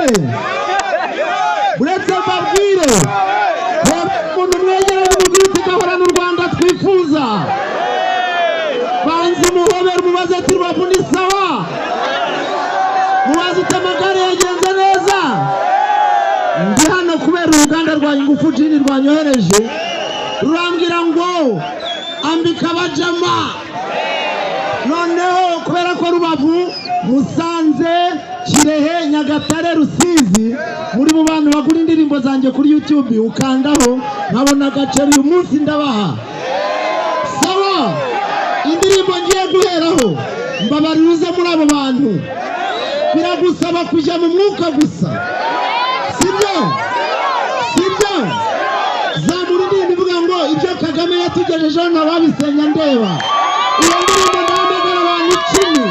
Hehe? Uretse mbabwire, umuntu mwegeranye umubwire uti: "Gahorana u Rwanda twifuza." Banza umuhobera, umubaze ati: "Rubavu ni sawa?" Mubaze uti: "Amagare yagenze neza?" Ndi hano kubera uruganda rwa Ingufu Gin rwanyohereje, rurambwira ngo ambika abajama. Noneho kubera ko Rubavu, Musanze, Kirehe, Nyagatare, Rusizi muri mu bantu bagura indirimbo zanjye kuri YouTube, ukandaho nkabona agaceri, uyu munsi ndabaha. Sawa, indirimbo ngiye guheraho, mbabarira uze muri abo bantu, biragusaba kujya mu mwuka gusa, sibyo? Sibyo? Zamura indirimbo ivuga ngo "Ibyo Kagame yatugejejeho ntawabisenya ndeba". Iyo ndirimbo ndahamagara abantu 10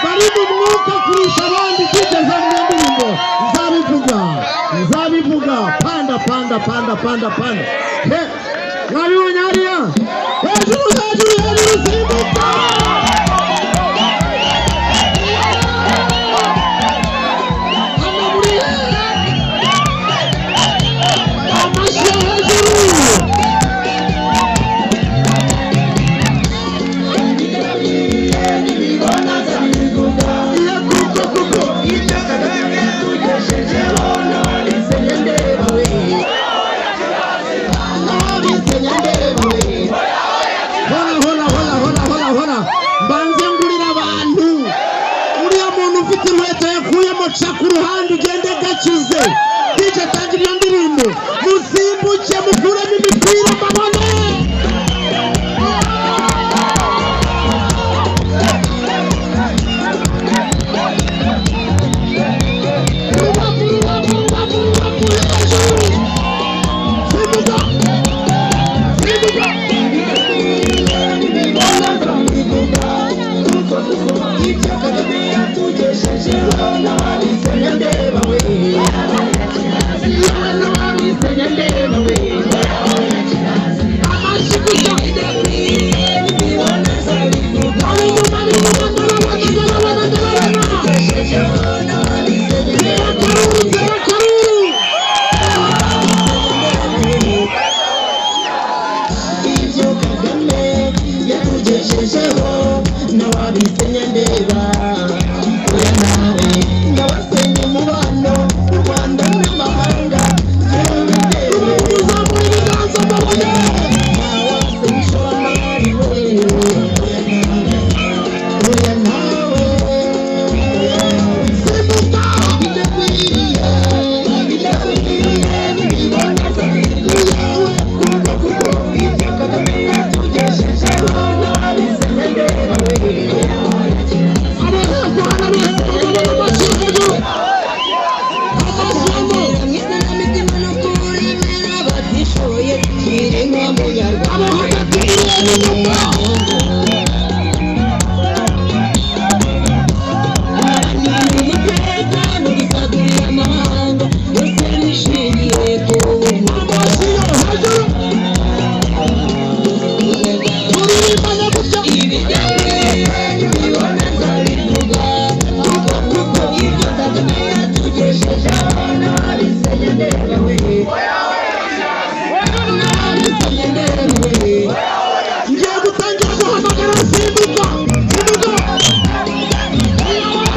bari mu mwuka kurusha abandi kwigeza mu iyo ndirimbo. Nzabivuga, nzabivuga. Panda, panda, panda, panda, panda. He, mwabibonye hariya hejuru, hejuru, hejuru, simbuka! Hano muri amashyi yo hejuru. Iyo kuko ibyo Kagame yatugejejeho ntabisenya ndeba we, ntabisenya ndeba we. Hora, hora, hora, hora, hora, hora! Mbanze ngurira abantu. Uriya muntu ufite inkweto yakuyemo, ca ku ruhande, ugende gakize. DJ, tangira iyo ndirimbo, musimbuke, mukuremo imipira mbabone. Rubavu, Rubavu, Rubavu, Rubavu, hejuru! Simbuka, simbuka! Nibibona nzabivuga kuko ibyo Kagame yatugejejeho ntabisenya ndeba we, ntabisenya ndeba we. Amashyi gusa. Bidakwiye, nibibona nzabivuga. Ab'inyuma, ab'inyuma, ndababona, ndababona, ndababona! Yatugejejeho ntabisenya Tera akaruru, tera akaruru! Ibyo Kagame yatugejejeho ntawabisenya ndeba, oya nawe ndabasenya umubano w'u Rwanda n'amahanga yewe ndebe. Muzamura ibiganza mbabone! Ntawasenya ishoramari we, oya nawe, oya nawe. Simbuka! Bidakwiriye, bidakwiriye, ntibibona yewe kuko ibyo Kagame yatugejejeho ntabisenya ndeba we. Abo hepfo hano, abo hepfo mbabona. Amashyi hejuru, amashyi hano! Isanamitima no kuremera abatishoboye kiremwa Abo munyarwanda. Hagati mureba inyuma. Umutekano dusaguriye amahanga yose bishingiye ku bumwe. Amashyi yo hejuru, turirimbane gutya. Ibidakwiye, ntibibona nzabivuga kuko ibyo Kagame yatugejejeho ntabisenya ndeba we, ntabisenya ndeba we. Ngiye gutangira guhamagara. Simbuka, simbuka! Amashyi, amashyi ari inyuma.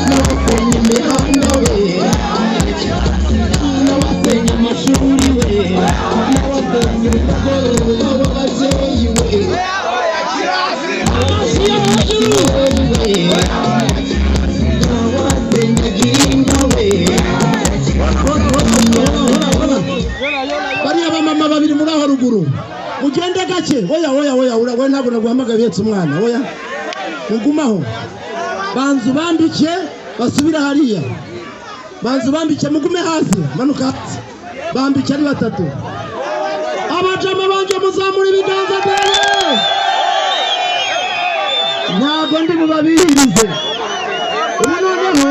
N'abasenya imihanda we, n'abasenya amashuri we, n'abasenya urugo rw'ababyeyi we. Amashyi yo hejuru! N'abasenya girinka we. Hora, hora, hora, hora, hora! Bariya bamama babiri muri aho ruguru, mugende gake. Oya, oya, oya, we ntabwo naguhamagaye uhetse umwana. Oya, mugumaho, banza ubambike basubire hariya. Banza ubambike, mugume hasi, manuka hasi, bambike ari batatu. Abajama banjye, muzamura ibiganza mbere, ntabwo ndi bubabihirize. Ubu noneho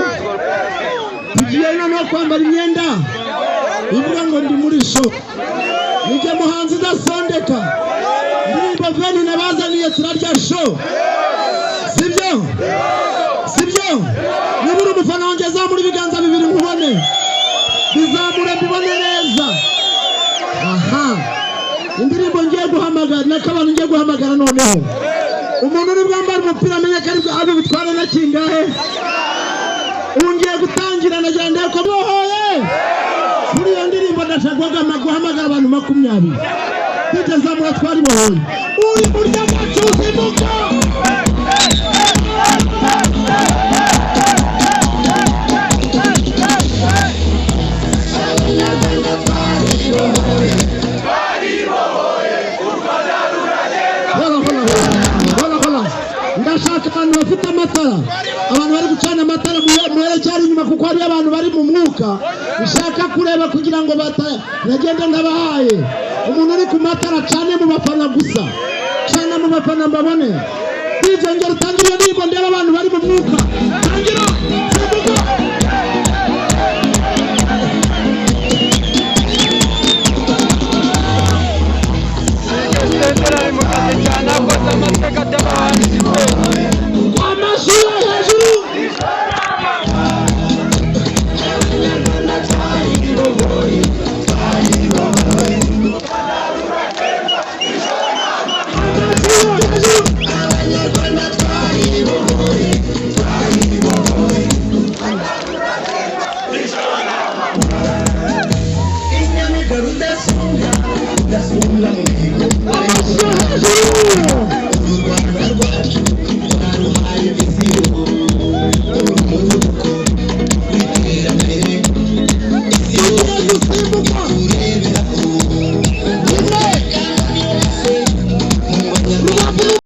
tugiye noneho kwambara imyenda ivuga ngo ndi muri show. Nijye muhanzi udasondeka. Indirimbo veni nabazaniye, turarya show, sibyo? Sibyo? Niba uri umufana wanjye, zamura ibiganza bibiri nkubone, bizamure mbibone neza. Aha, indirimbo ngiye guhamagara, nako abantu ngiye guhamagara noneho, umuntu uri bwambare umupira amenye ko ari butware na kingahe. Ubu ngiye gutangira, nagira ndebe ko bohoye muri iyo ndirimbo. Ndashaka guhamagara abantu 20. DJ, zamura twari bohoye. Uri burya gacuzi muko. Hola, hola, hola, hola! Ndashaka abantu bafite amatara, abantu bari gucana amatara, muherecyari inyuma, kuko hariyo abantu bari mu mwuka nshaka kureba kugira ngo bata nagende ntabahaye. Umuntu uri ku matara acane mu bafana gusa, cana mu bafana mbabone. DJ, ngera utangire iyo ndirimbo, ndeba abantu bari mu mwuka. Tangira, simbuka. Senderi ari mu kazi cyane, akoze amateka atabahanitse. Amashyi yo hejuru! Amashyi yo hejuru! Inyamibwa, rudasumbwa, rudasumbwa mu mihigo. Amashyi yo hejuru! Uru Rwanda.